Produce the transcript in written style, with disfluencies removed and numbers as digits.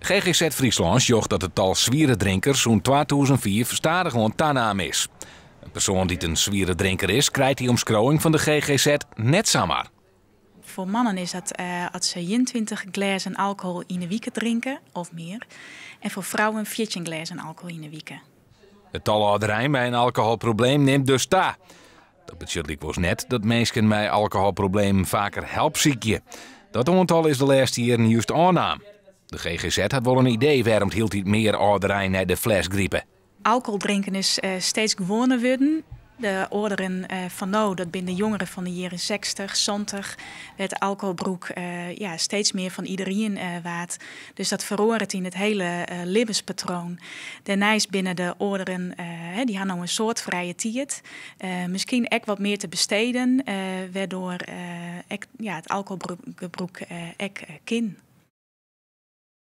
GGZ Fryslân sjocht dat it tal swiere drinkers sûnt 2005 stadichoan tanaam is. In persoan dy't in swiere drinker is, krijt dy omskriuwing fan de GGZ net samar. Foar mannen is dat as se 21 glêzen alkohol yn 'e wike drinke of mear. En foar frouwen 14 glêzen alkohol yn 'e wike. It tal âlderein mei in alkoholprobleem nimt dus ta. Dat betsjut lykwols net dat minsken mei alkoholproblemen faker help sykje. Dat oantal is de lêste jierren just ôfnaam. De GGZ hat wol in idee wêrom't hieltyd mear âlderein nei de fles gripe. Alkohol drinken is steeds gewoaner wurden. De âlderen fan no, dat binne de jongeren fan de jierren 60, 70, wêr't alkoholgebrûk, ja, steeds mear fan iderien waard. Dus dat feroaret yn it hiele libbenspatroan. Dêrneist binne de âlderen, dy ha no in soad frije tiid. Miskien ek wat mear te besteden, wêrdoor ek, ja, it alkoholgebrûk ek kin.